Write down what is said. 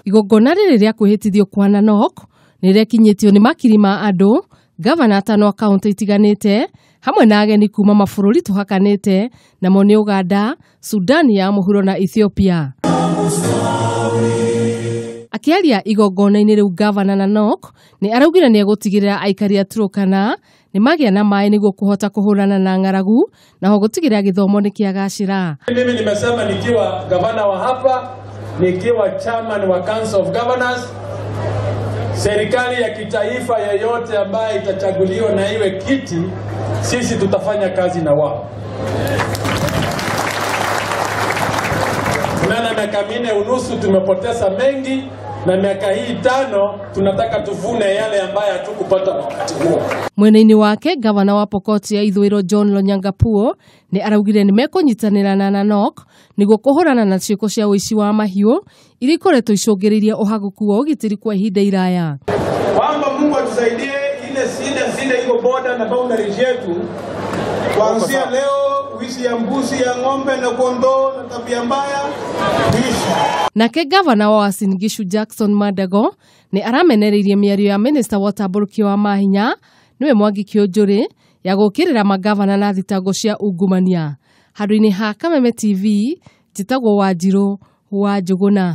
Igongona rĩrĩ rĩa kwĩhĩtithio kwa Nanok nĩ rĩekinyĩtio nĩ makiri ma andũ, gavana atano a kaũntĩ itiganĩte hamwe na ageni kuma mabũrũri tũhakanĩte namo nĩ Uganda, Sudan ya mũhuro na Ethiopia. Akĩaria igongona-inĩ rĩu, gavana Nanok nĩ araugire nĩ egũtigĩrĩra aikari a Turkana nĩ magĩa na maĩ nĩguo kũhota kũhũrana na ng'aragu na ho gũtigĩrĩra gĩthomo nĩ kĩagacĩra. Mimi nimesema nikiwa gavana wa hapa, nikiwa chairman wa Council of Governors, serikali ya kitaifa yeyote ambaye itachaguliwa na iwe kiti, sisi tutafanya kazi na wao. Tunaona miaka 4 unusu tumepoteza mengi, na miaka hii 5 tunataka tuvune yale ambayo hatukupata wakati huo. Mwena-inĩ wake, gavana wa Pokot ya Ithũĩro John Lonyangapuo nĩ araugire nĩ mekũnyitanĩra na Nanok nĩguo kũhũrana na ciĩko cia ũici wa mahiũ iria ikoretwo icũngĩrĩirie ũhagũku wa ũgitĩri kwa ihinda iraya. Kwamba Mungu atusaidie ile shida zile iko border na boundaries yetu, kuanzia leo wizi ya mbuzi, ya ng'ombe na kondoo na tabia mbaya iishe. Nake gavana wa Uasin Gishu Jackson Mandago nĩ aramenereirie mĩario ya minista wa ũtambũrũkia wa mahinya nĩwe Mwangi Kiunjuri ya gũũkĩrĩra magavana na thitango cia ungumania. Handũ-inĩ ha Kameme TV, njĩtagwo Wanjirũ wa Njũgũna.